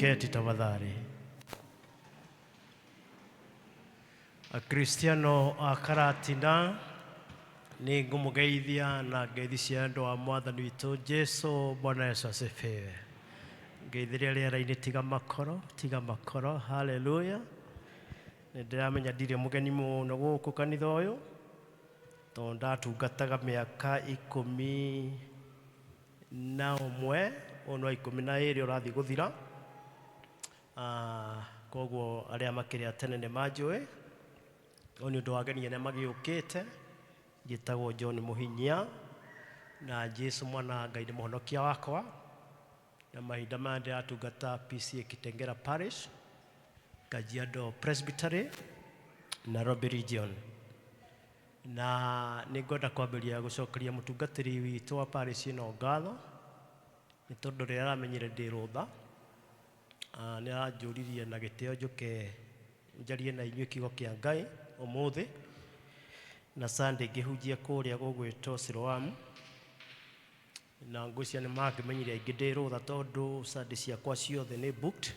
Tuketi tafadhali. Akristiano a Karatina nĩ ngũmũgeithia na ngeithi cia wendo wa Mwathani witũ Jesu. Bwana Yesu asifiwe. Ngeithĩria rĩera-inĩ, tiga makoro, tiga makoro. Haleluya. Nĩ ndĩramenya ndirĩ mũgeni mũno gũkũ kanitha ũyũ tondũ ndatungataga mĩaka 11, ũyũ nĩ wa 12 ũrathiĩ gũthira. Koguo arĩa makĩrĩ a tene nĩ manjũĩ, no nĩ ũndũ wa ageni arĩa magĩũkĩte, njĩtagwo John Mũhinyia, na Jesu mwana wa Ngai nĩ mũhonokia wakwa, na mahinda maya ndĩratungata PCEA Kitengela Parish, Kajiado Presbytery, Nairobi Region. Na nĩ ngwenda kwambĩrĩria gũcokeria mũtungatĩri witũ wa parish ĩno ngatho, nĩ tondũ rĩrĩa aramenyire ndĩ rũtha, nĩ aranjũririe na gĩtĩo njũke njarie na inyuĩ kiugo kĩa Ngai ũmũthĩ, na Sunday ngĩhunjia kũrĩa gũgwĩtwo Siloamu. Na ngwĩciria nĩ mangĩmenyire aingĩ ndĩ rũtha tondũ Sunday ciakwa ciothe nĩ booked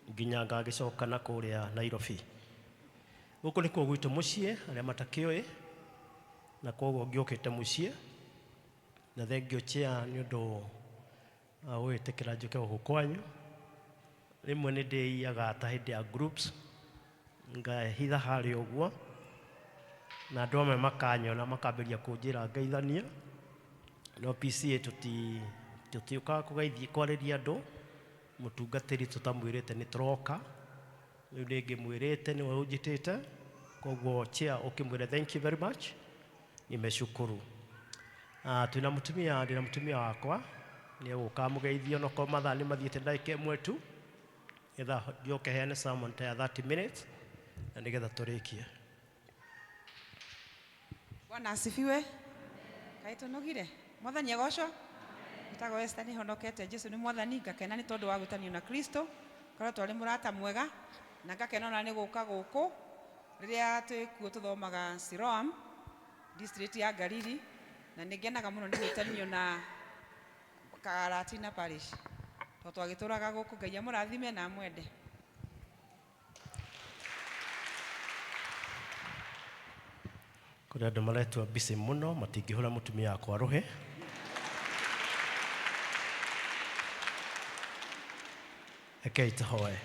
nginya ngagĩcoka na kũrĩa Nairobi. Gũkũ nĩkuo gwitũ mũciĩ arĩa matakĩũĩ, na kwoguo ngĩũkĩte mũciĩ, na thengiũ chair nĩ ũndũ wa gũgĩtĩkĩra njũke gũkũ kwanyu. Rĩmwe nĩ ndĩiyaga ta hĩndĩ ya groups, ngehitha harĩa ũguo, na andũ amwe makanyona makambĩrĩria kũnjĩra ngeithanie, no PCEA tũtiũkaga kũgeithia kwarĩria andũ, mũtungatĩri tũtamwĩrĩte nĩ tũroka, rĩu nĩ ngĩmwĩrĩte nĩwe ũnjĩtĩte, koguo chair ũkĩmwĩre thank you very much, nimeshukuru. Twĩna mũtumia, ndĩna mũtumia wakwa, nĩ egũka amũgeithie onokorwo mathaa nĩ mathiĩte ndagĩka ĩmwe tu, nĩgetha njoke heane sermon ta ya 30 minutes, na nĩgetha tũrĩkie. Bwana asifiwe. Kaĩ tũnogire? Mwathani agocwo. Njĩtagwo Esther, nĩ honokete. Jesu nĩ Mwathani. Ngakena nĩ tondũ wa gwĩtanio na Kristo. Koretwo arĩ mũrata mwega na ngakena ona nĩ gũka gũkũ. Rĩrĩa twĩ kuo tũthomaga Siloam, district ya Galili, na nĩ ngenaga mũno nĩ gwĩtanio na Karatina Parish. Tondũ twagĩtũraga gũkũ. Ngai amũrathime na amwende. Kũrĩ andũ maretua busy mũno matingĩhũra mũtumia wakwa rũhĩ. Rekei tũhoe.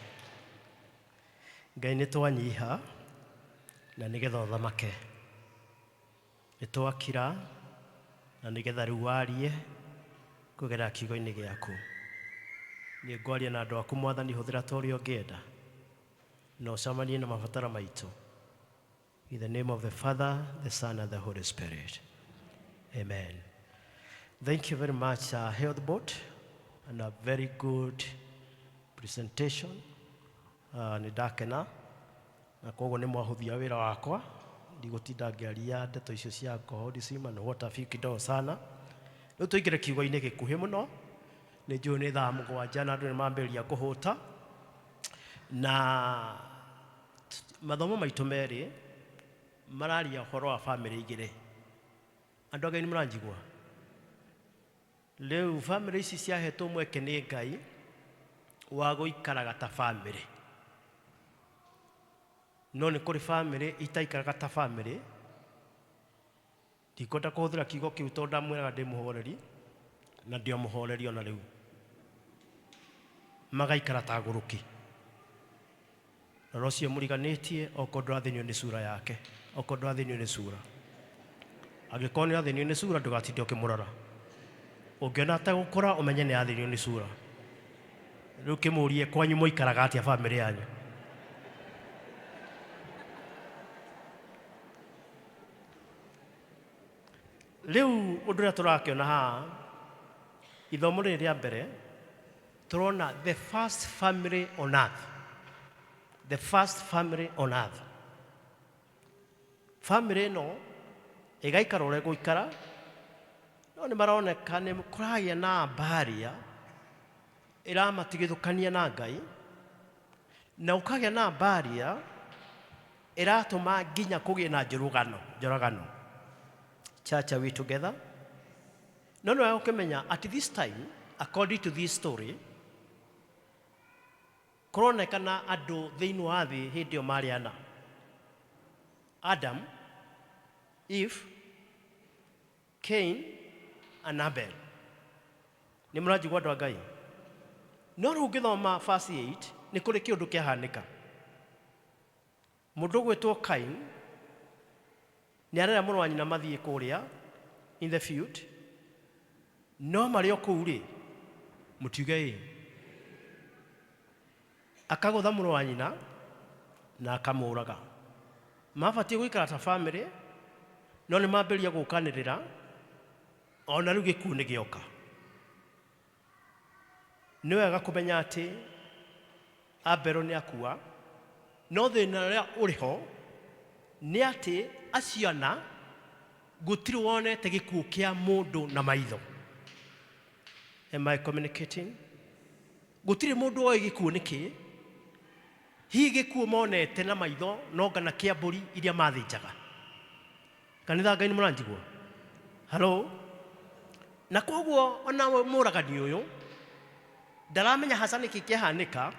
Ngai nĩ twanyiha na nĩgetha ũthamake. Nĩ twakira na nĩgetha rĩu warie kũgerera kiugo-inĩ gĩaku. Niĩ ngwaria na andũ aku Mwathani, hũthĩra ta ũrĩa ũngĩenda na ũcemanie na mabataro maitũ. In the name of the Father, the Son, and the Holy Spirit. Amen. Thank you very much, Health Board, and a very good presentation. Nĩ ndakena na koguo nĩ mwahũthia wĩra wakwa, ndigũtinda ngĩaria ndeto icio cia alcoholism and what have you kidogo sana. Rĩu tũingĩre kiugo-inĩ gĩkuhĩ mũno, nĩ njũĩ nĩ thaa 7 na andũ nĩ mambĩrĩria kũhũta, na mathomo maitũ merĩ mararia ũhoro wa bamĩrĩ igĩrĩ. Andũ a Ngai nĩ mũranjigua? Rĩu bamĩrĩ ici ciahetwo mweke nĩ Ngai wa gũikaraga ta bamĩrĩ. No nĩ kũrĩ bamĩrĩ itaikaraga ta bamĩrĩ. Ndikwenda kũhũthĩra kiugo kĩu tondũ ndamwĩraga ndĩ mũhoreri na ndĩ o mũhoreri ona rĩu. Magaikara ta agũrũki. Rora ũcio mũriganĩtie okorwo ndũrathĩnio nĩ sura yake, okorwo ndũrathĩnio nĩ sura. Angĩkorwo nĩ ũrathĩnio nĩ sura ndũgatinde ũkĩmũrora. Ũngĩona ategũkũra ũmenye nĩ arathĩnio nĩ sura. Rĩu kĩmũrie kwanyu mũikaraga atĩa bamĩrĩ yanyu. Rĩu ũndũ ũrĩa tũrakĩona haha, ithomo rĩrĩ rĩa mbere, tũrona the first family on earth. The first family on earth. Family ĩno ĩgaikara ũrĩa ĩgũikara, no nĩ maroneka nĩ kũragĩa na barrier ĩramatigithũkania na Ngai, na gũkagĩa na barrier ĩratũma nginya kũgĩe na njũragano, njũragano. Church, are we together? No nĩ wega ũkĩmenya at this time, according to this story, Kũronekana andũ thĩinĩ wa thĩ hĩndĩ ĩyo marĩ ana. Adam, Eve, Cain and Abel. Nĩ mũranjigua andũ a Ngai? No rĩu ũngĩthoma verse 8 nĩ kũrĩ kĩũndũ kĩahanĩka. Mũndũ ũgwĩtwo Cain nĩ arera mũrũ wa nyina mathiĩ kũrĩa in the field, no marĩ o kũu rĩ, mũtiuge ĩ, akagũtha mũrũ wa nyina na akamũraga. Mabatiĩ gũikara ta famĩlĩ, no nĩ mambĩrĩria gũkanĩrĩra, ona rĩu gĩkuũ nĩ gĩoka. Nĩ wega kũmenya atĩ Abelo nĩ akua, no thĩna ũrĩa ũrĩ ho nĩ atĩ acio ana gũtirĩ wonete gĩkuũ kĩa mũndũ na maitho. Am I communicating? Gũtirĩ mũndũ oĩ gĩkuũ nĩ kĩĩ. Hihi gĩkuũ monete na maitho no ngana kĩa mbũri iria mathĩnjaga. Kanitha Ngai nĩ mũranjigua? Hello? Na koguo ona mũragani ũyũ ndaramenya haca nĩkĩ kĩahanĩka,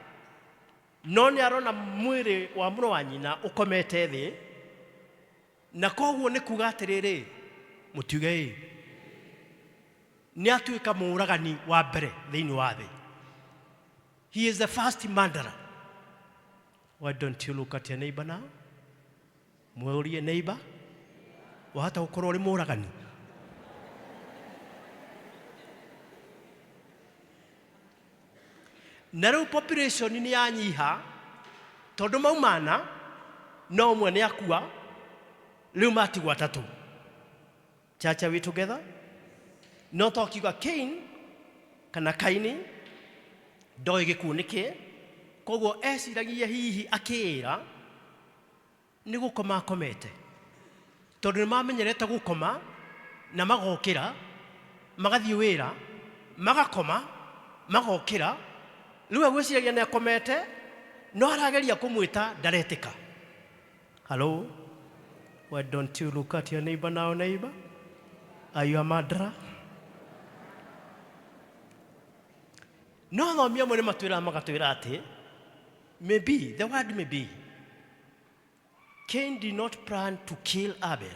no nĩ arona mwĩrĩ wa mũrũ wa nyina ũkomete thĩ, na koguo nĩ kuga atĩrĩrĩ, mũtiuge ĩ, nĩ atuĩka mũragani wa mbere thĩinĩ wa thĩ. He is the first murderer. Why don't you look at your neighbor now? Mwĩũrie neighbor, wahota gũkorwo ũrĩ mũragani. Na rĩu population nĩ yanyiha tondũ maumana no ũmwe nĩ akua, rĩu matigwo atatũ. Church, are we together? No tokiuga Cain kana Kaini ndoĩ gĩkuũ nĩ kĩĩ, koguo eciragia hihi akĩĩra Nĩ gũkoma akomete. Tondũ nĩ mamenyerete gũkoma na magokĩra, magathiĩ wĩra, magakoma, magokĩra. Rĩu agwĩciragia nĩ akomete, no arageria kũmwĩta ndaretĩka. Hello? Why don't you look at your neighbor now, neighbor? Are you a murderer? No athomi amwe nĩ matwĩraga magatwĩra atĩ maybe, the word may be, Cain did not plan to kill Abel.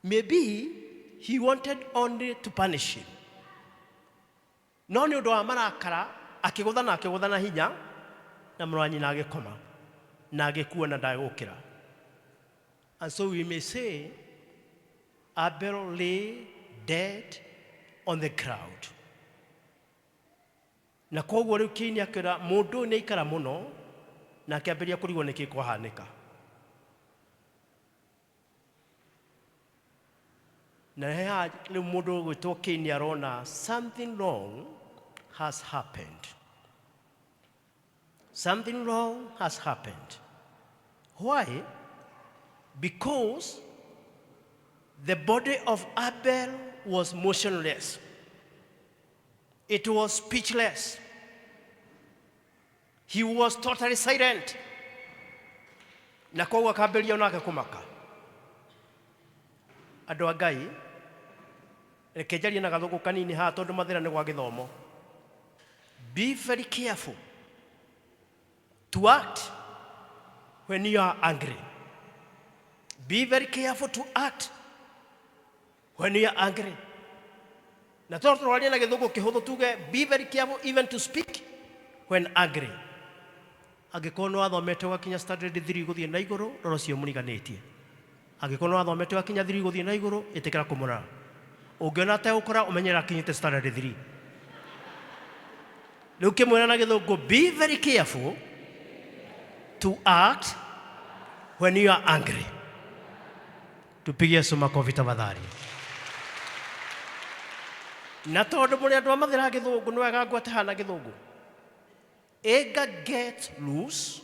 Maybe he wanted only to punish him. No nĩ ũndũ wa marakara akĩgũtha na akĩgũtha na hinya na mũrũ wa nyina agĩkoma na agĩkua na ndagũkĩra. And so we may say Abel lay dead on the ground. Na kwoguo rĩu Kaini akĩra mũndũ ũyũ nĩ aikara mũno, na akĩambĩrĩria kũrigwo nĩ kĩĩ kwahanĩka. Na haha rĩu mũndũ ũgwĩtwo Kaini arona something wrong has happened. Something wrong has happened. Why? Because the body of Abel was motionless. It was speechless. He was totally silent. Na koguo akambĩrĩria onake kũmaka. Andũ a Ngai, reke njarie na gathũngũ kanini haha tondũ mathĩna nĩ gwa gĩthomo. Be very careful to act when you are angry. Be very careful to act when you are angry. Na tondũ tũraria na gĩthũngũ kĩhũthũ tuge be very careful even to speak when angry. Angĩkorwo nĩ wathomete ũgakinya standard 3 gũthiĩ na igũrũ, rora ũcio mũriganĩtie. Angĩkorwo nĩ wathomete ũgakinya 3 gũthiĩ na igũrũ, ĩtĩkĩra kũmũrora. Ũngĩona ategũkũra ũmenye akinyĩte standard 3. Rĩu kĩmwĩra na gĩthũngũ be very careful to act when you are angry. Tupigie Yesu makofi tafadhali. Na tondũ mũrĩ andũ a mathĩra gĩthũngũ nĩ wega ngwate haha na gĩthũngũ. Anger gets loose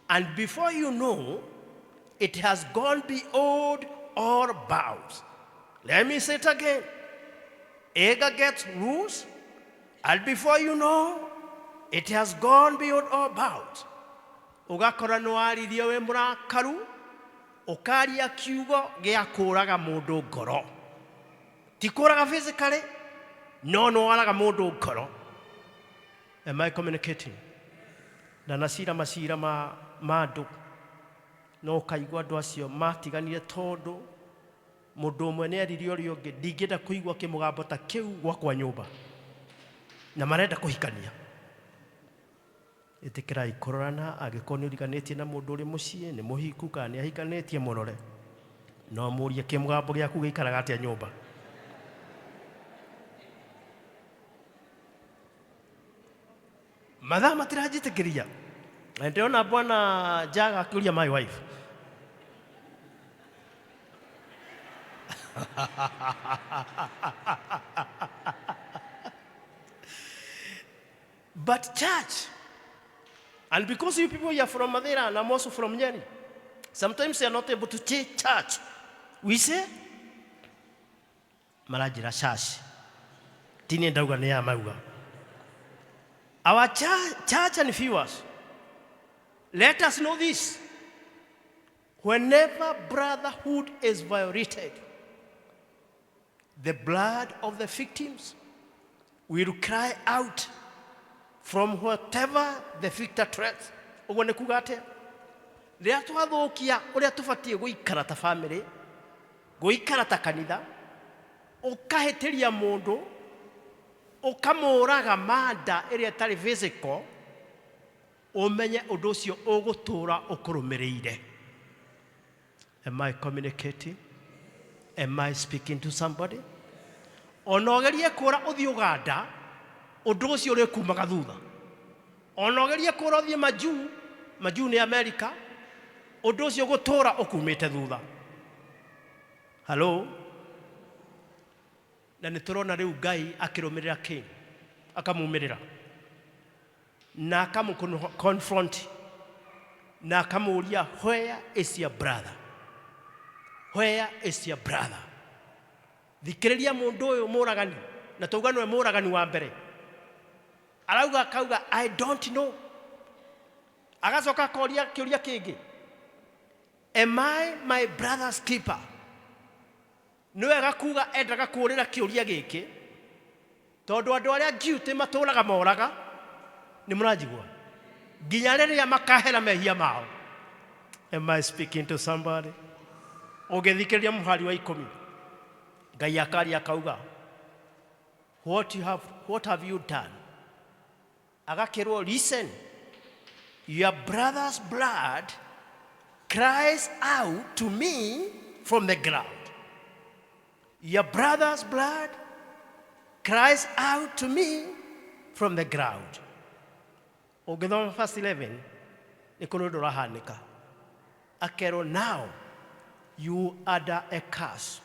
and before you know it has gone beyond all bounds. Let me say it again. Anger gets loose and before you know it has gone beyond all bounds. Ũgakora nĩ waririe wĩ mũrakaru ũkaria kiugo gĩa kũraga mũndũ ngoro. Ti kũraga physically, no nĩ waraga mũndũ ngoro. Am I communicating? Ndanacira macira ma ma andũ, no ũkaigua andũ acio matiganire tondũ mũndũ ũmwe nĩ erire ũrĩa ũngĩ, ndingĩenda kũigua kĩmũgambo ta kĩu gwakwa nyũmba, na marenda kũhikania. Ĩtĩkĩrai kũrorana, angĩkorwo nĩ ũriganĩtie na mũndũ ũrĩ mũciĩ, nĩ mũhiku kana nĩ ahikanĩtie, mũrore. No mũrie kĩmũgambo gĩaku gĩikaraga atĩa nyũmba. Mathaa matiranjĩtĩkĩria. Na ndĩrona bwana Njaga akĩũria my wife. But church, and because you people you are from Mathira and I'm also from Nyeri, sometimes you are not able to say church. We say, maranjĩra church. Tini ndauga nĩ ya mauga. Our church and viewers, let us know this. Whenever brotherhood is violated, the blood of the victims will cry out from whatever the victor threats. Ũguo nĩ kuga atĩa? Rĩrĩa twathũkia ũrĩa tũbatiĩ gũikara ta family, gũikara ta kanitha, ũkahĩtĩria mũndũ, ũkamũraga manda ĩrĩa ĩtarĩ physical, ũmenye ũndũ ũcio ũgũtũra ũkũrũmĩrĩire. Am I communicating? Am I speaking to somebody? Ona ũgerie kũra ũthiĩ Uganda, ũndũ ũcio ũrĩkumaga thutha. Ona ũgerie kũra ũthiĩ majuu, majuu nĩ America, ũndũ ũcio ũgũtũra ũkumĩte thutha. Hello? Na nĩ tũrona rĩu Ngai akĩrũmĩrĩra Cain, akamumĩrĩra na akamũ confront na akamũria, where is your brother? Where is your brother? Thikĩrĩria mũndũ ũyũ mũragani, na tauga nĩwe mũragani wa mbere. Arauga akauga, I don't know. Agacoka akoria kĩũria kĩngĩ, am I my brother's keeper? Nĩ wega kuga endaga kũũrĩra kĩũria gĩkĩ, tondũ andũ arĩa guilty matũraga moraga, nĩ mũranjigua, nginya rĩrĩa makahera mehia mao. Am I speaking to somebody? Ũngĩthikĩrĩria mũhari wa ikũmi, Ngai akaria akauga, what have you done? Agakĩrwo, listen, your brother's blood cries out to me from the ground. Your brother's blood cries out to me from the ground. Ũngĩthoma verse 11, nĩ kũrĩ ũndũ ũrahanĩka. Akerwo, now you under a curse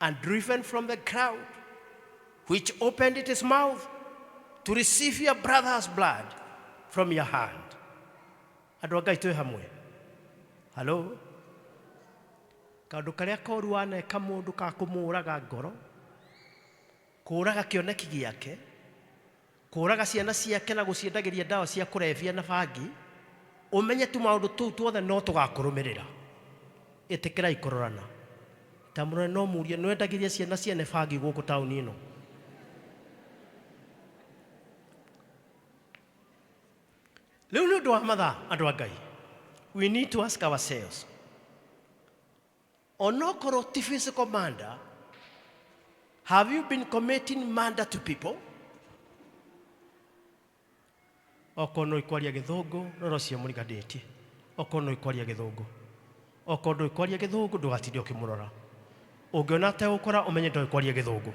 and driven from the crowd, which opened its mouth to receive your brother's blood from your hand. Andũ a Ngai, twĩ hamwe? Hello? Kaũndũ karĩa koru waneka mũndũ ka kũmũraga ngoro, kũraga kĩoneki gĩake, kũraga ciana ciake na gũciendagĩria ndawa cia kũrebia na bangi, ũmenye tu maũndũ tũu tuothe no tũgakũrũmĩrĩra. Ĩtĩkĩrai kũrorana. Ta mũrore no mũrie, nĩwendagĩria ciana ciene bangi gũkũ taũni ĩno? Rĩu nĩ ũndũ wa mathaa, andũ a Ngai, we need to ask ourselves, onokorwo ti physical murder, have you been committing murder to people? Okorwo no ikwaria gĩthũngũ, rora ũcio mũriganĩtie. Okorwo no ikwaria gĩthũngũ, okorwo ndũĩ kwaria gĩthũngũ, ndũgatinde ũkĩmũrora. Ũngĩona ategũkora, ũmenye ndoĩ kwaria gĩthũngũ.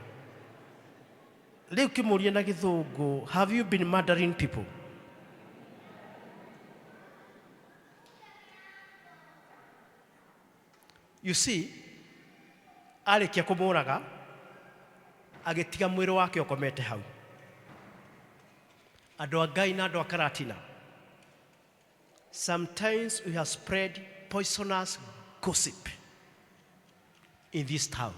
Rĩu kĩmũrie na gĩthũngũ, have you been murdering people? You see, arĩkia kũmũraga, agĩtiga mwĩrĩ wake ũkomete hau. Andũ a Ngai na andũ a Karatina, sometimes we have spread poisonous gossip in this town.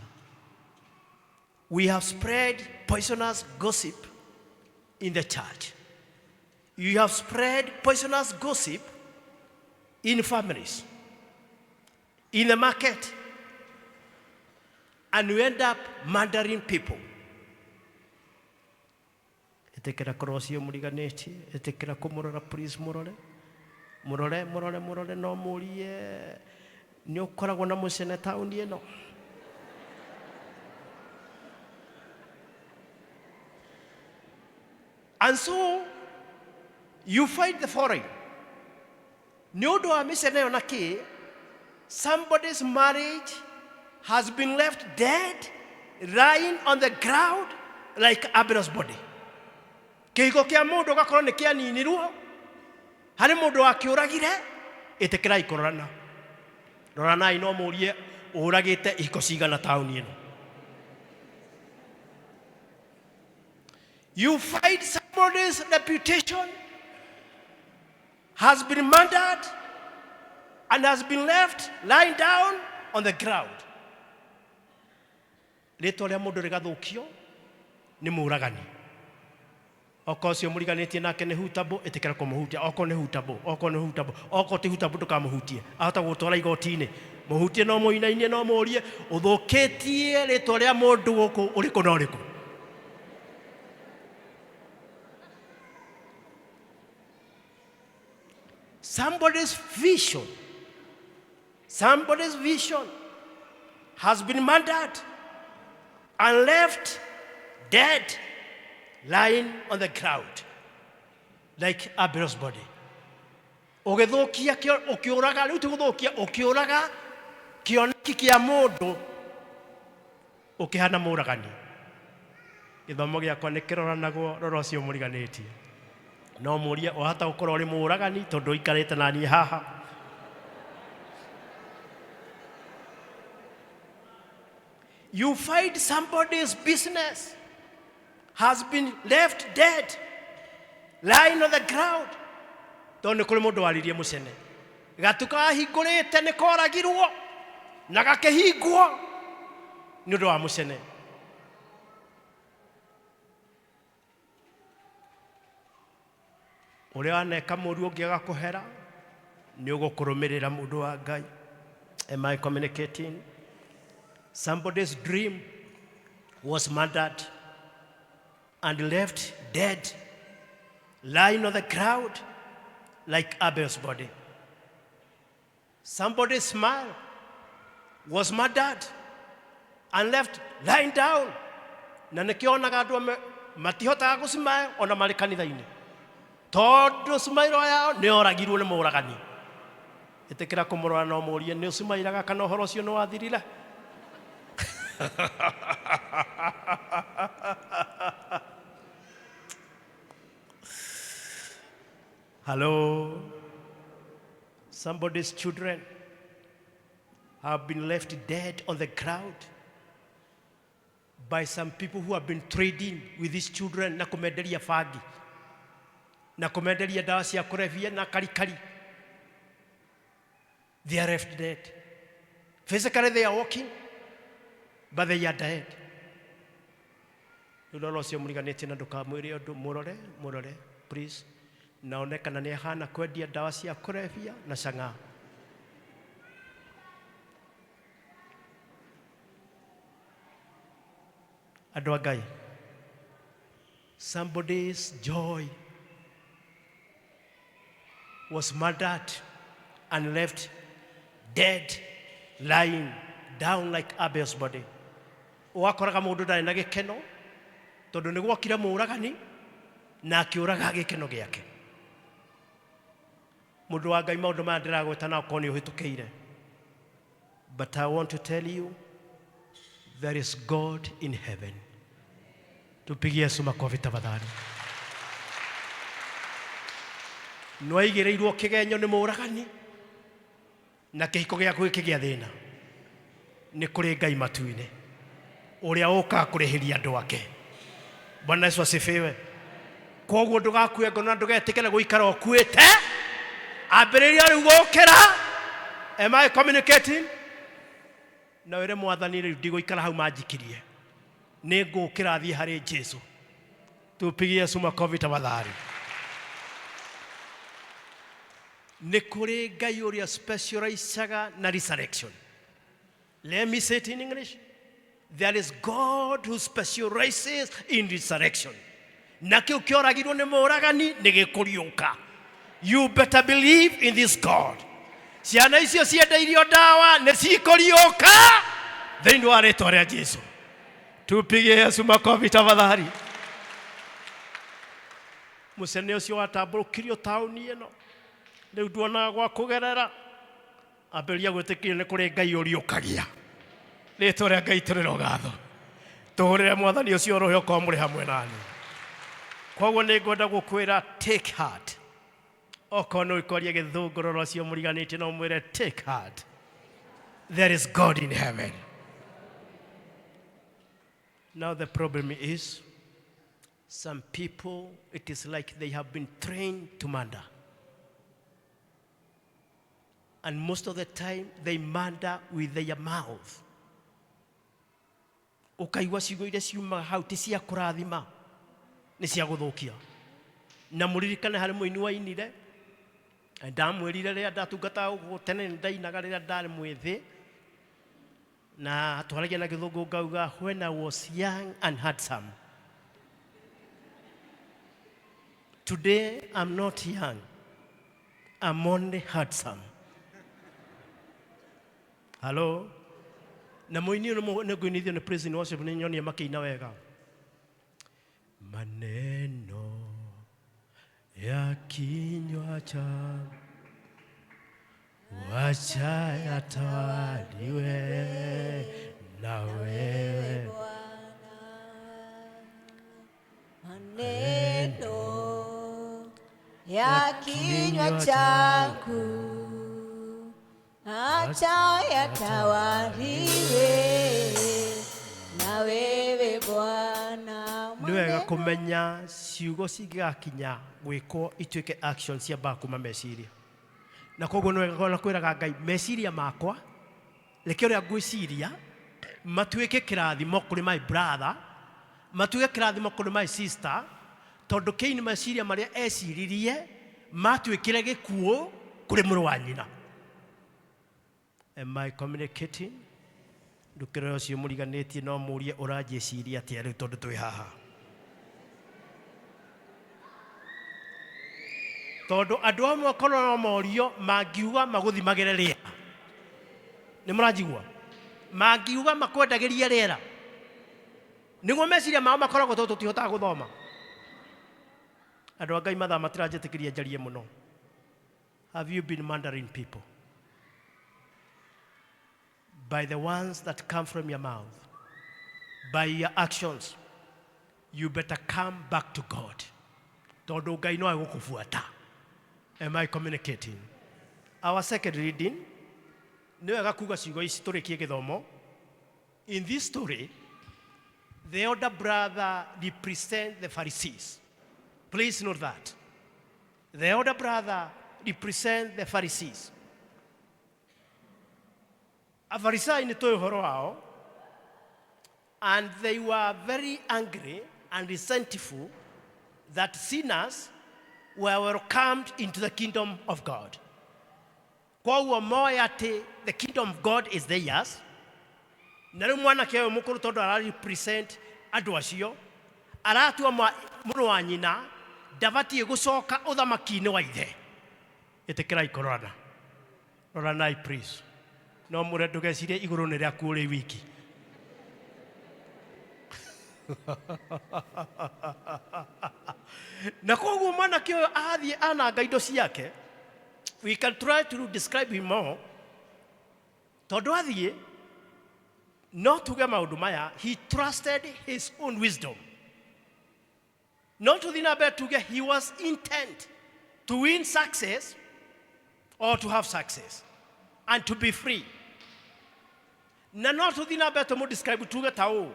We have spread poisonous gossip in the church. You have spread poisonous gossip in families, in the market, and you end up murdering people. Ĩtĩkĩra kũrora ũcio mũriganĩtie, ĩtĩkĩra kũmũrora please mũrore. Mũrore, mũrore, mũrore no mũrie nĩ ũkoragwo na mũcene taũni ĩno. And so you find the foreign. Nĩ ũndũ wa mĩcene ĩyo na kĩ, somebody's marriage has been left dead, lying on the ground like Abel's body. Kĩhiko kĩa mũndũ ũgakorwo nĩ kĩaninirwo harĩ mũndũ wakĩũragire, ĩtĩkĩrai kũrorana. Roranai no mũrie ũragĩte ihiko cigana taũni ĩno. You find somebody's reputation has been murdered and has been left lying down on the ground. Rĩtwa rĩa mũndũ rĩgathũkio nĩ mũragani. Okorwo ũcio mũriganĩtie nake nĩ hutable, ĩtĩkĩra kũmũhutia. Okorwo nĩ hutable, okorwo nĩ hutable, okorwo ti hutable ndũkamũhutie. Ahota gũgũtwara igoti-inĩ. Mũhutie no mũinainie no mũrie ũthũkĩtie rĩtwa rĩa mũndũ gũkũ ũrĩkũ na ũrĩkũ. Somebody's vision, somebody's vision has been murdered and left dead, lying on the ground like Abel's body. Ũgĩthũkia kĩo- ũkĩũraga rĩu ti gũthũkia ũkĩũraga kĩoneki kĩa mũndũ ũkĩhana mũragani. Gĩthomo gĩakwa nĩ kĩroranagwo rora ũcio mũriganĩtie. No mũrie wahota gũkorwo ũrĩ mũragani tondũ ũikarĩte na niĩ haha. You find somebody's business has been left dead, lying on the ground. Tondũ nĩ kũrĩ mũndũ waririe mũcene. Gatuka ahingũrĩte nĩ koragirwo na gakĩhingwo nĩ ũndũ wa mũcene. Ũrĩa waneka mũru ũngĩaga kũhera nĩ ũgũkũrũmĩrĩra mũndũ wa Ngai. Am I communicating? Somebody's dream was murdered and left dead, lying on the ground like Abel's body. Somebody's smile was murdered and left lying down. Na nĩkĩo onaga andũ amwe matihotaga gũcimile ona marĩ kanitha-inĩ tondũ smile yao nĩ yoragirwo nĩ mũragani. Ĩtĩkĩra kũmũrora na ũmũrie nĩ ũcimairaga kana ũhoro ũcio nĩ wathirire. Hello. Somebody's children have been left dead on the ground by some people who have been trading with these children na kũmenderia bangi na kũmenderia ndawa cia kũrebia na karikari. They are left dead. Physically they are walking, but they are dead. Rĩu rora ũcio mũriganĩtie na ndũkamwĩre ũndũ, mũrore, mũrore, please. Na one kana nĩ ahana kwendia ndawa cia kũrebia na chang'aa. Andũ a Ngai, somebody's joy was murdered and left dead, lying down like Abel's body. Ũgakoraga mũndũ ndarĩ na gĩkeno tondũ nĩ gwokire mũũragani na akĩũraga gĩkeno gĩake. Mũndũ wa Ngai, maũndũ maya ndĩragweta na okorwo nĩ ũhĩtũkĩire. But I want to tell you there is God in heaven. Tupigie Yesu makofi tafadhali. Nĩwaigĩrĩirwo kĩgenyo nĩ mũũragani na kĩhiko gĩaku gĩkĩgĩa thĩna. Nĩ kũrĩ Ngai matu-inĩ ũrĩa ũkaga kũrĩhĩria andũ ake. Bwana Yesu asifiwe. Koguo ndũgakue ngoro na ndũgetĩkĩre gũikara ũkuĩte. Ambĩrĩria rĩu gũkĩra. Am I communicating? Na wĩre mwathani rĩu ndigũikara hau manjikirie. Nĩ ngũkĩra thiĩ harĩ Jesu. Tupigie Yesu makofi tafadhali. Nĩ kũrĩ Ngai ũrĩa specializaga na resurrection. Let me say it in English. There is God who specializes in resurrection. Na kĩu kĩoragirwo nĩ mũragani nĩ gĩkũriũka. You better believe in this God. Ciana icio ciendeirio ndawa nĩ cikũriũka thĩinĩ wa rĩtwa rĩa Jesu. Tupige Yesu makofi tafadhali. Mũcene ũcio watambũrũkirio taũni ĩno rĩu nduonaga gwa kũgerera, ambĩrĩria gwĩtĩkia nĩ kũrĩ Ngai ũriũkagia. Rĩtwa rĩa Ngai tũrĩrogatho. Tũhũrĩre mwathani ũcio rũhĩ okorwo mũrĩ hamwe nani. Koguo nĩ ngwenda gũkwĩra take heart. Okorwo nĩ ũkwaria gĩthũngũ rora ũcio mũriganĩtie no mwĩre take heart. There is God in heaven. Now the problem is some people, it is like they have been trained to murder. And most of the time they murder with their mouth. Ũkaigua ciugo iria ciumaga hau ti cia kũrathima, nĩ cia gũthũkia. Na mũririkane harĩ mũini wainire, ndamwĩrire rĩrĩa ndatungataga gũkũ tene nĩ ndainaga rĩrĩa ndarĩ mwĩthĩ, na twaragia na gĩthũngũ ngauga when I was young and handsome. Today I'm not young, I'm only handsome. Hello? Na mũini ũyũ nĩ ngũinithio nĩ praise and worship nĩ nyonie makĩina wega. Maneno ya kinywa changu wacha yatawaliwe na wewe. Maneno ya kinywa changu acha yatawaliwe na wewe Bwana. Nĩ wega kũmenya ciugo cingĩgakinya gwĩkwo ituĩke action ciambaga kuma meciria. Na koguo nĩ wega kwĩraga Ngai meciria makwa reke ũrĩa ngwĩciria matuĩke kĩrathimo kũrĩ my brother, matuĩke kĩrathimo kũrĩ my sister, tondũ Kaini meciria marĩa eciririe matuĩkire gĩkuũ kũrĩ mũrũ wa nyina. Am I communicating? Ndũkĩrora ũcio mũriganĩtie no mũrie ũranjĩciria atĩa rĩu tondũ twĩ haha. Tondũ andũ amwe korwo no morio mangiuga magũthimagĩre rĩera. Nĩ mũranjigua? Mangiuga makwendagĩrie rĩera. Nĩguo meciria mao makoragwo tondũ tũtihotaga gũthoma. Andũ a Ngai mathaa matiranjĩtĩkĩria njarie mũno. Have you been murdering people? By the ones that come from your mouth, by your actions, you better come back to God. Tondũ Ngai no egũkũbuata. Am I communicating? Our second reading, nĩ wega kuga ciugo ici tũrĩkie gĩthomo. In this story, the older brother represents the Pharisees. Please note that. The older brother represents the Pharisees. Afarisai nĩ tũĩ ũhoro wao, and they were very angry and resentful that sinners were welcomed into the kingdom of God. Koguo moĩ atĩ the kingdom of God is theirs, na rĩu mwanake ũyũ mũkũrũ tondũ ara represent andũ acio, aratua mũrũ wa nyina ndabatiĩ gũcoka ũthamaki-inĩ wa ithe. Ĩtĩkĩrai kũrorana. Roranai please. No mũre ndũgecirie igũrũ nĩ rĩaku ũrĩ wiki. Na koguo mwanake ũyũ athiĩ ananga indo ciake, we can try to describe him more. Tondũ athiĩ, no tuge maũndũ maya, he trusted his own wisdom. No tũthiĩ na mbere tuge he was intent to win success or to have success and to be free. Na no tũthiĩ na mbere tũmũ describe tuge ta ũũ,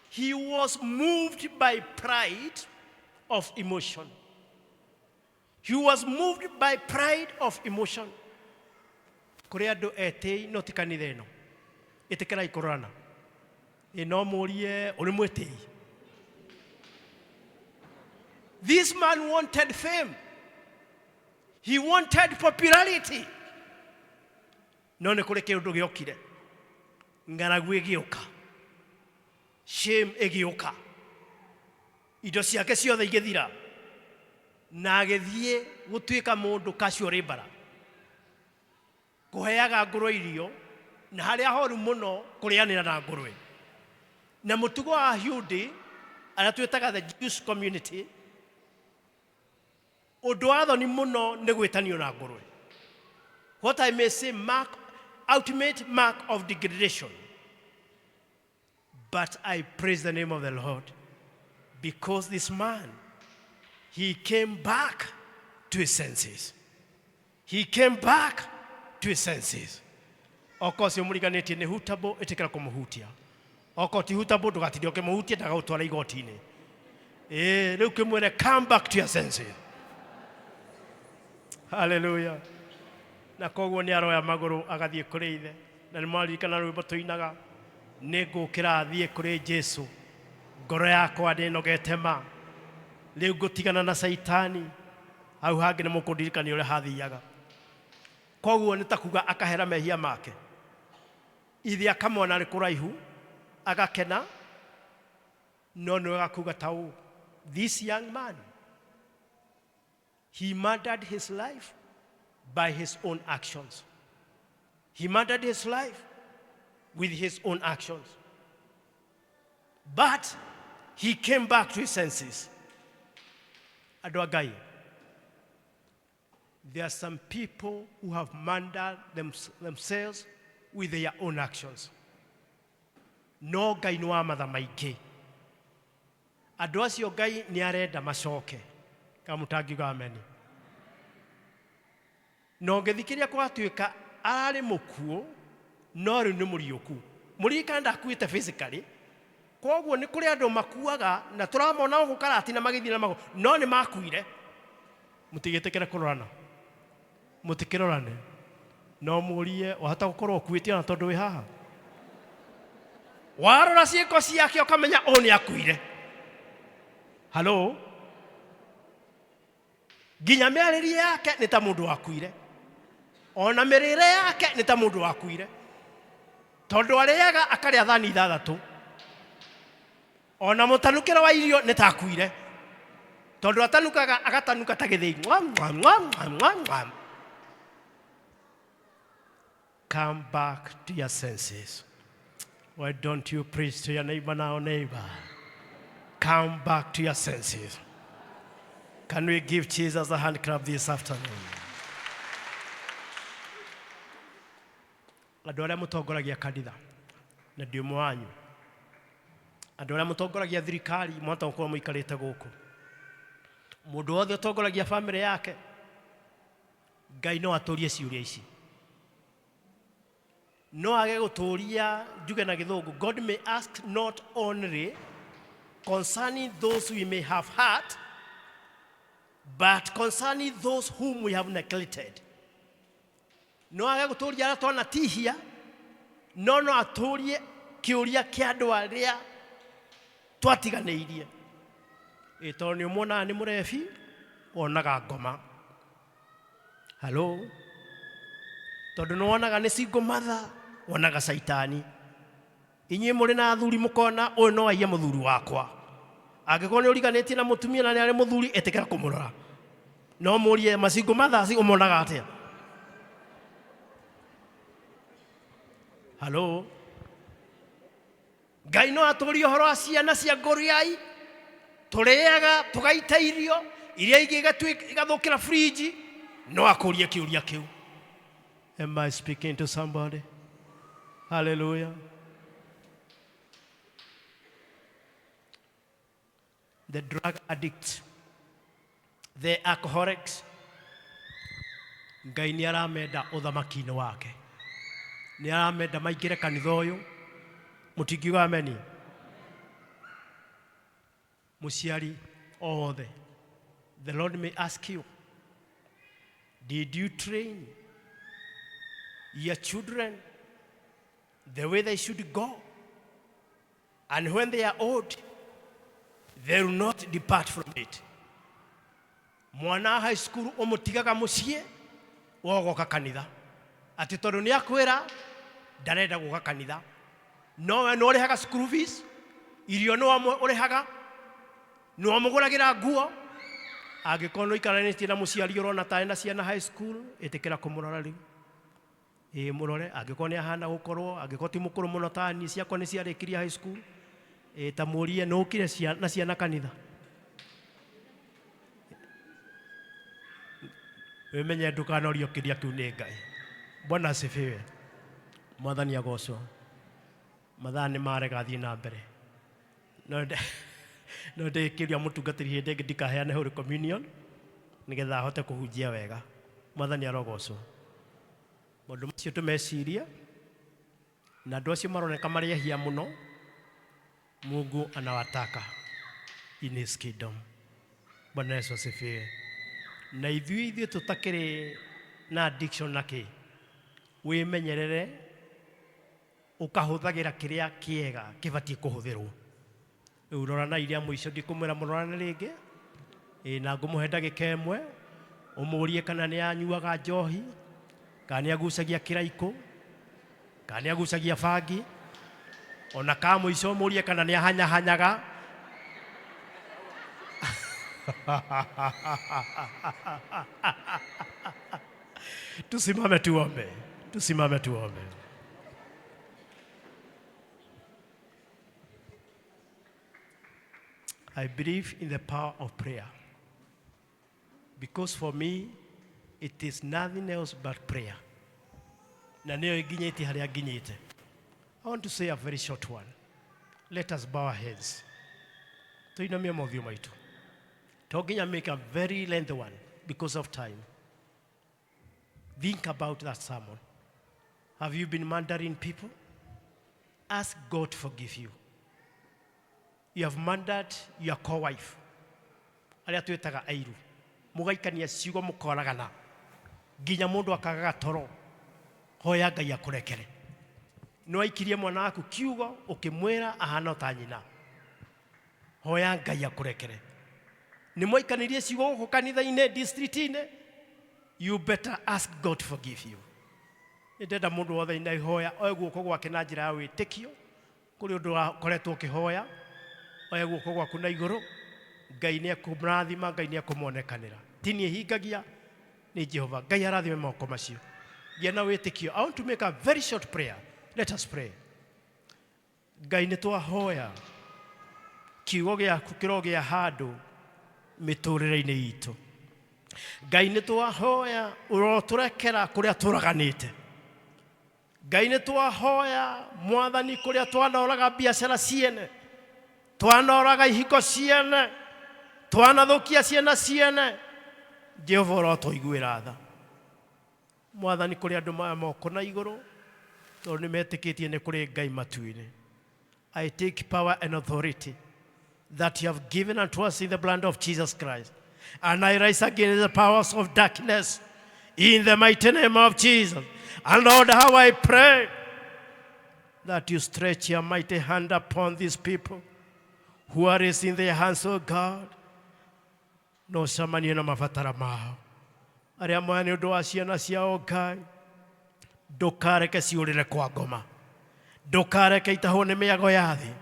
he was moved by pride of emotion. He was moved by pride of emotion. Kũrĩ andũ etĩi no ti kanitha ĩno. Ĩtĩkĩrai kũrorana. Ĩ no mũrie ũrĩ mwĩtĩi. This man wanted fame. He wanted popularity. No nĩ kũrĩ kĩũndũ gĩokire. Ng'aragu ĩgĩũka. Shame ĩgĩũka. Indo ciake ciothe igĩthira na agĩthiĩ gũtuĩka mũndũ kacio rĩmbara kũheaga ngũrwe irio na harĩa horu mũno kũrĩanĩra na ngũrwe. Na mũtugo wa Ayahudi arĩa twĩtaga the Jewish community, ũndũ wa thoni mũno nĩ gwĩtanio na ngũrwe. What I may say, mark, ultimate mark of degradation. But I praise the name of the Lord because this man, he came back to his senses. He came back to his senses. Okorwo ũcio mũriganĩtie nĩ hutable, ĩtĩkĩra kũmũhutia. Okorwo ti hutable, ndũgatinde ũkĩmũhutia ndagagũtwara igoti-inĩ. Ĩĩ, rĩu kĩmwĩre come back to your senses. Hallelujah. Na koguo nĩ aroya magũrũ agathiĩ kũrĩ ithe. Na nĩ mwaririkana rwĩmbo tũinaga, nĩ ngũkĩra thiĩ kũrĩ Jesu, ngoro yakwa nĩ ĩnogete ma, rĩu ngũtigana na Caitani. Hau hangĩ nĩ mũkũndirikania ũrĩa hathiaga. Koguo nĩ ta kuga akahera mehia make, ithe akamona arĩ kũraihu agakena, no nĩ wega kuga ta ũũ, this young man, he murdered his life by his own actions. He murdered his life with his own actions, but he came back to his senses. Andũ a Ngai, there are some people who have murdered themselves with their own actions. No Ngai nĩ wa matha maingĩ. Andũ acio Ngai nĩ arenda macoke. Kamũtangiuga ameni. Na ũngĩthikĩrĩria kũgatuĩka ararĩ mũkuũ no rĩu nĩ mũriũku. Mũririkane ndakuĩte physically. Koguo nĩ kũrĩ andũ makuaga na tũramona gũkũ Karatina magĩthiĩ na magũrũ no nĩ makuire. Mũtigĩtĩkĩre kũrorana, mũtikĩrorane, no mũrie wahota gũkorwo ũkuĩte ona tondũ wĩ haha. Warora ciĩko ciake ũkamenya ũyũ nĩ akuire. Halo, nginya mĩarĩrie yake nĩ ta mũndũ wakuire, ona mĩrĩre yake nĩ ta mũndũ wakuire, tondũ arĩaga akarĩa thani ithathatũ, ona mũtanukĩro wa irio nĩ ta akuire, tondũ atanukaga agatanuka ta gĩthĩi. Mwa, mwa, mwa, mwa, mwa, mwa. Come back to your senses. Why don't you preach to your neighbor now, neighbor? Come back to your senses. Can we give Jesus a hand clap this afternoon? Andũ arĩa mũtongoragia kanitha na ndĩ ũmwe wanyu, andũ arĩa mũtongoragia thirikari, mwahota gũkorwo mũikarĩte gũkũ, mũndũ wothe ũtongoragia bamĩrĩ yake, Ngai no atũrie ciũria ici, no age gũtũria njuge na Gĩthũngũ, God may ask not only concerning those we may have hurt, but concerning those whom we have neglected. No age gũtũria arĩa twanatihia, no no atũrie kĩũria kĩa andũ arĩa twatiganĩirie. Ĩ tondũ nĩ ũmuonaga nĩ mũrebi, wonaga ngoma. Halo, tondũ nĩ wonaga nĩ single mother, wonaga caitani. Inyuĩ mũrĩ na athuri mũkona ũyũ no aiye mũthuri wakwa. Angĩkorwo nĩ ũriganĩtie na mũtumia na nĩ arĩ mũthuri, ĩtĩkĩra kũmũrora, no mũrie ma single mothers ũmonaga atĩa? Halo, Ngai no atũrie ũhoro wa ciana cia ngũriai tũrĩaga tũgaita irio iria ingĩ igathũkĩra fridge, no akũrie kĩũria kĩu. Am I speaking to somebody? Hallelujah. The drug addicts, the alcoholics, Ngai nĩ aramenda ũthamaki-inĩ wake, nĩ aramenda maingĩre kanitha ũyũ. Mũtingiuga ameni? Mũciari o wothe, the Lord may ask you, did you train your children the way they should go, and when they are old they will not depart from it? Mwana wa high school ũmũtigaga mũciĩ wogoka kanitha atĩ tondũ nĩ akwĩra ndarenda gũka kanitha, no we nĩ ũrĩhaga school fees, irio nĩ wamwe ũrĩhaga. Nĩ wamũgũragĩra nguo. Angĩkorwo nĩ ũikaranĩtie na mũciari ũrona tarĩ na ciana high school, ĩtĩkĩra kũmũrora rĩu. Ĩĩ, mũrore angĩkorwo nĩ ahana gũkorwo, angĩkorwo ti mũkũrũ mũno ta niĩ, ciakwa nĩ ciarĩkirie high school. Ĩĩ, ta mũrie nĩ ũkire na ciana kanitha. Wĩmenye ndũkanorio kĩria kĩu nĩ Ngai. Bwana asifiwe. Mwathani agocwo. Mathaa nĩ marega thiĩ na mbere. No ndĩkĩria mũtungatĩri hĩndĩ ĩngĩ ndikaheane Holy Communion nĩgetha ahote kũhunjia wega. Mwathani arogocwo. Maũndũ macio tũmecirie, na andũ acio maroneka marĩ ehia mũno, Mungu anawataka in his kingdom. Bwana Yesu asifiwe. Na ithuĩ tũtakĩrĩ na addiction na kĩ, wĩmenyerere ũkahũthagĩra kĩrĩa kĩega kĩbatiĩ kũhũthĩrwo. Rĩu rora iria mũico ndikũmwĩra mũrorane rĩngĩ. Ĩ, na ngũmũhe ndagĩka ĩmwe ũmũrie kana nĩ anyuaga njohi, kana nĩ agucagia kĩraikũ, kana nĩ agucagia bangi, ona ka mũico ũmũrie kana nĩ ahanyahanyaga. Tusimame tuombe, tusimame tuombe. I believe in the power of prayer. Because for me, it is nothing else but prayer. Na nĩyo ĩnginyĩtie harĩa nginyĩte. I want to say a very short one. Let us bow our heads. Tuinamie mothiũ maitũ. To nginya make a very lengthy one because of time. Think about that sermon. Have you been murdering people? Ask God to forgive you. You have murdered your co-wife. Arĩa twĩtaga airu. Mũgaikania ciugo mũkoragana. Nginya mũndũ akagaga toro. Hoya Ngai akũrekere. Nĩ waikirie mwana waku kiugo ũkĩmwĩra ahana ta nyina. Hoya Ngai akũrekere. Nĩ mwaikanirie ciugo gũkũ kanitha-inĩ, district-inĩ. You better ask God to forgive you. Nĩ ndenda mũndũ wothe ina ihoya oe guoko gwake na njĩra ya wĩtĩkio kũrĩ ũndũ wakoretwo ũkĩhoya, oe guoko gwaku na igũrũ. Ngai nĩ ekũmũrathima, Ngai nĩ ekũmonekanĩra. Ti niĩ hingagia, nĩ Jehova. Ngai arathime moko macio. Gĩa na wĩtĩkio. I want to make a very short prayer. Let us pray. Ngai nĩ twahoya kiugo gĩaku kĩrogĩa handũ mĩtũrĩre-inĩ itũ. Ngai nĩ twahoya ũrotũrekera kũrĩa tũraganĩte. Ngai nĩ twahoya Mwathani kũrĩa twanoraga biacara ciene, twanoraga ihiko ciene, twanathũkia ciana ciene. Jehova ũrotũiguĩra tha. Mwathani kũrĩ andũ maya moko na igũrũ tondũ nĩ metĩkĩtie nĩ kũrĩ Ngai matu-inĩ. I take power and authority that you have given unto us in the blood of Jesus Christ. And I rise against the powers of darkness in the mighty name of Jesus. And Lord, how I pray that you stretch your mighty hand upon these people who are raising their hands, oh God. No cemanie na mabatara mao. Arĩa moya nĩ ũndũ wa ciana ciao Ngai, ndũkareke ciũrĩre kwa ngoma, ndũkareke itahwo nĩ mĩago ya thĩ.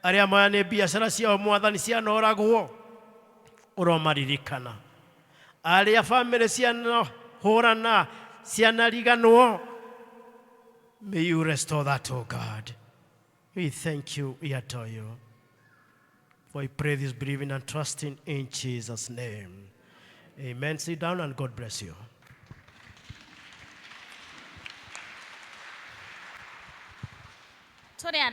Arĩa moya nĩ biacara ciao Mwathani cianoragwo, ũromaririkana. Arĩa bamĩrĩ cianahũrana, cianariganwo, may you restore that, oh God. We thank you, we adore you. For I pray this believing and trusting in Jesus' name. Amen. Sit down and God bless you. Tũrĩ.